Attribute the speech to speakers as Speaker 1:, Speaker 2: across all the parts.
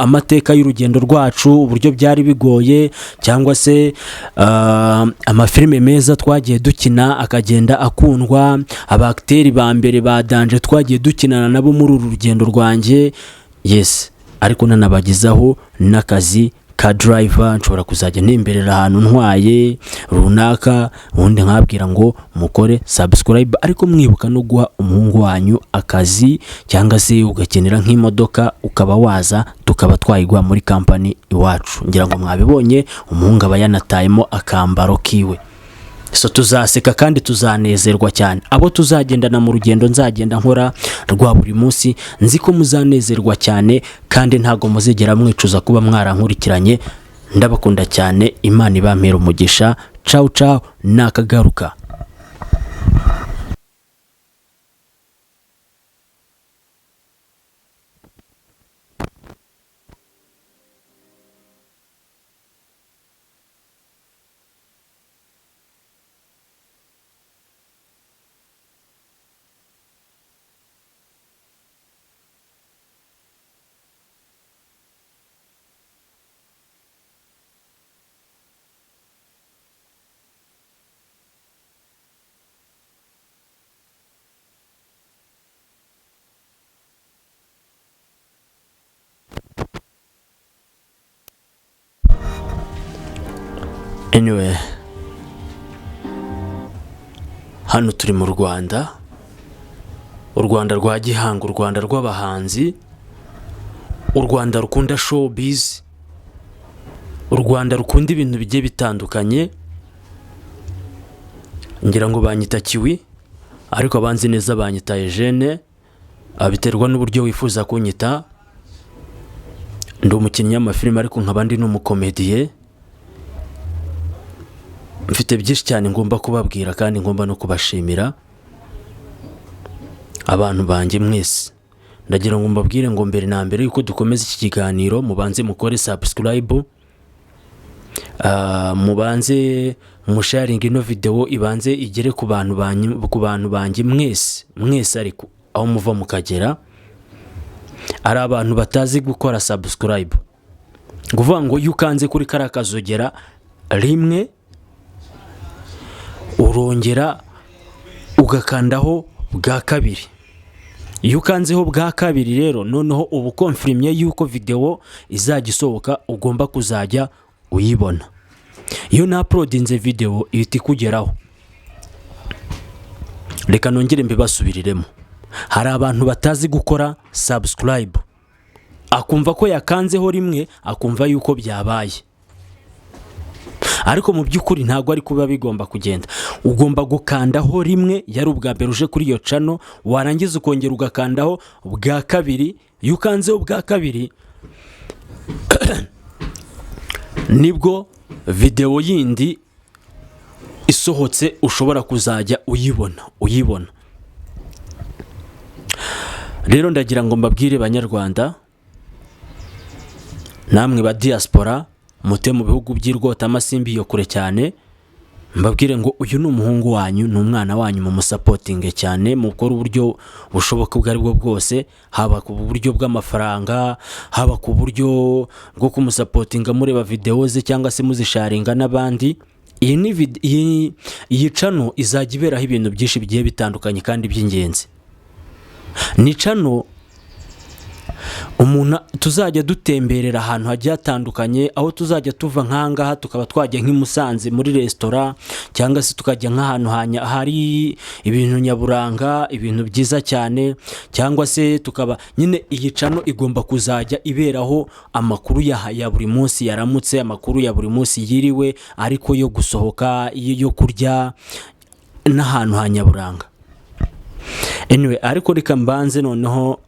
Speaker 1: Amateka y'urugendo rwacu, uburyo byari bigoye, cyangwa se amafilime meza twagiye dukina akagenda akundwa, aba acteur ba mbere ba danger twagiye dukinana nabo muri uru rugendo rwanjye. Yes, ariko nanabagezaho n'akazi ka driver. Nshobora kuzajya ntemberera ahantu ntwaye runaka, ubundi nkabwira ngo mukore subscribe, ariko mwibuka no guha umuhungu wanyu akazi, cyangwa se ugakenera nk'imodoka ukaba waza tukaba twayiguha muri company iwacu. Ngira ngo mwabibonye, umuhungu aba yanatayemo akambaro kiwe. So tuzaseka kandi tuzanezerwa cyane abo tuzagendana mu rugendo nzagenda nkora rwa buri munsi. Nzi ko muzanezerwa cyane kandi ntabwo muzigera mwicuza kuba mwarankurikiranye. Ndabakunda cyane, Imana ibampera umugisha. Cawu cawu, nakagaruka. Anyway, hano turi mu Rwanda, u Rwanda rwa gihanga, u Rwanda rw'abahanzi, u Rwanda rukunda showbiz, u Rwanda rukunda ibintu bigiye bitandukanye. Ngira ngo banyita Kiwi, ariko abanzi neza banyita Eugene. Biterwa n'uburyo wifuza kunyita. Ndi umukinnyi w'amafilime, ariko nkaba ndi n'umukomediye. Mfite byinshi cyane ngomba kubabwira kandi ngomba no kubashimira, abantu banjye mwese. Ndagira ngo mbabwire ngo mbere na mbere yuko dukomeza iki kiganiro, mubanze mukore subscribe, mubanze musharinga ino video, ibanze igere ku bantu banyu, ku bantu banjye mwese mwese. Ariko aho muva mukagera, ari abantu batazi gukora subscribe, kuvuga ngo iyo ukanze kuri kariya kazogera rimwe, urongera ugakandaho bwa kabiri. Iyo ukanzeho bwa kabiri rero, noneho uba ukonfirimye yuko videwo izajya isohoka ugomba kuzajya uyibona. Iyo na uploadinze videwo ihita ikugeraho. Reka nongere mbibasubiriremo. Hari abantu batazi gukora subscribe, akumva ko yakanzeho rimwe, akumva yuko byabaye, ariko mu by'ukuri ntabwo ari kuba bigomba kugenda. Ugomba gukandaho rimwe yari ubwa mbere uje kuri iyo channel, warangiza ukongera ugakandaho bwa kabiri. Iyo ukanzeho bwa kabiri, nibwo videwo yindi isohotse ushobora kuzajya uyibona. Rero ndagira ngo mbabwire, Banyarwanda namwe ba diaspora mute mu bihugu by'irwotamasimbi iyo kure cyane, mbabwire ngo uyu ni umuhungu wanyu, ni umwana wanyu, mumusapotinge cyane, mukore uburyo bushoboka ubwo ari bwo bwose, haba ku buryo bw'amafaranga, haba ku buryo bwo kumusapotinga mureba videwo ze cyangwa se muzisharinga n'abandi. Iyi channel izajya iberaho ibintu byinshi bigiye bitandukanye kandi by'ingenzi. Ni channel umuntu tuzajya dutemberera ahantu hagiye hatandukanye, aho tuzajya tuva nk'ahangaha tukaba twajya nk'i Musanze muri resitora, cyangwa se tukajya nk'ahantu hari ibintu nyaburanga, ibintu byiza cyane, cyangwa se tukaba nyine iyi channel igomba kuzajya iberaho amakuru ya buri munsi yaramutse, amakuru ya buri munsi yiriwe, ariko yo gusohoka, yo kurya n'ahantu ha nyaburanga. Anyway, ariko reka mbanze noneho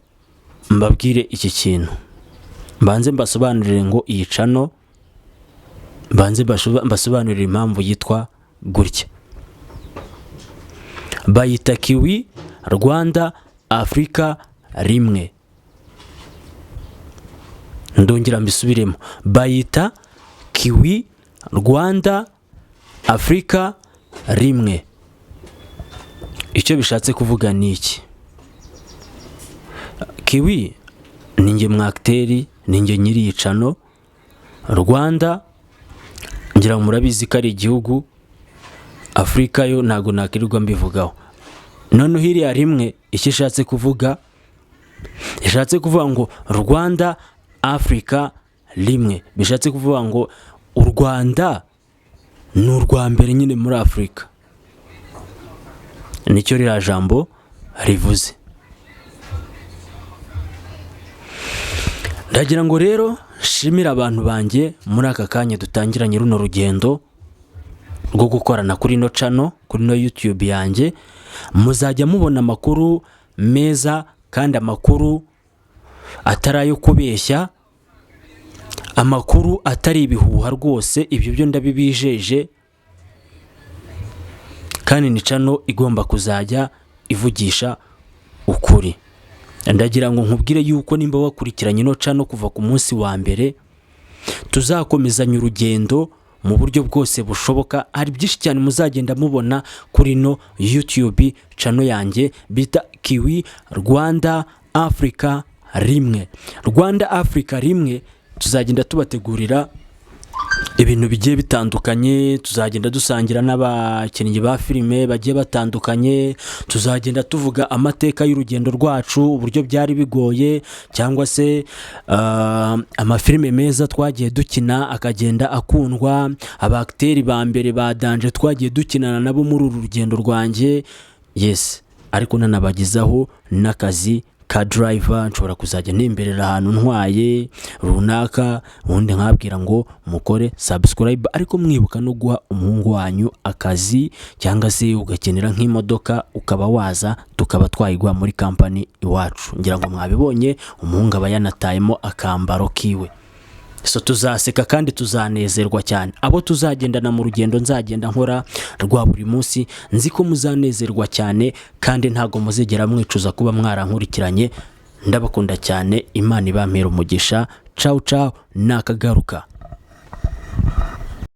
Speaker 1: mbabwire iki kintu, mbanze mbasobanurire ngo iyi channel, mbanze mbasobanurire impamvu yitwa gutya. Bayita Kiwi Rwanda Afurika rimwe. Ndongera mbisubiremo, bayita Kiwi Rwanda Afurika rimwe. Icyo bishatse kuvuga ni iki? Kiwi ni njye mwakiteri. Ninjye nyiri iyi channel. Rwanda ngira ngo murabizi ko ari igihugu. Afurika yo ntabwo nakirirwa mbivugaho. Noneho iriya rimwe icyo ishatse kuvuga ngo Rwanda Afurika rimwe, bishatse kuvuga ngo u Rwanda ni urwa mbere nyine muri Afurika. Nicyo ririya jambo rivuze. Ndagira ngo rero nshimire abantu banjye muri aka kanya dutangiranye runo rugendo rwo gukorana kuri ino channel, kuri ino YouTube yanjye. Muzajya mubona amakuru meza kandi amakuru atari ayo kubeshya, amakuru atari ibihuha rwose, ibyo byo ndabibijeje. Kandi ni channel igomba kuzajya ivugisha ukuri. Ndagira ngo nkubwire yuko nimba wakurikiranye ino channel kuva ku munsi wa mbere, tuzakomezanya urugendo mu buryo bwose bushoboka. Hari byinshi cyane muzagenda mubona kuri ino YouTube channel yanjye bita Kiwi Rwanda Africa rimwe. Rwanda Africa rimwe, tuzagenda tubategurira ibintu bigiye bitandukanye, tuzagenda dusangira n'abakinnyi ba filime bagiye batandukanye, tuzagenda tuvuga amateka y'urugendo rwacu, uburyo byari bigoye, cyangwa se amafilime meza twagiye dukina akagenda akundwa, abakiteri ba mbere ba danger twagiye dukinana nabo muri uru rugendo rwanjye. Yes, ariko nanabagezaho n'akazi ka driver. Nshobora kuzajya ntemberera ahantu ntwaye runaka, ubundi nkabwira ngo mukore subscribe, ariko mwibuka no guha umuhungu wanyu akazi, cyangwa se ugakenera nk'imodoka ukaba waza tukaba twayiguha muri kampani iwacu. Ngira ngo mwabibonye, umuhungu aba yanatayemo akambaro kiwe. So tuzaseka kandi tuzanezerwa cyane. Abo tuzagendana mu rugendo nzagenda nkora rwa buri munsi, nzi ko muzanezerwa cyane kandi ntabwo muzigera mwicuza kuba mwarankurikiranye. Ndabakunda cyane, Imana ibampera umugisha. Cawu cawu, nakagaruka.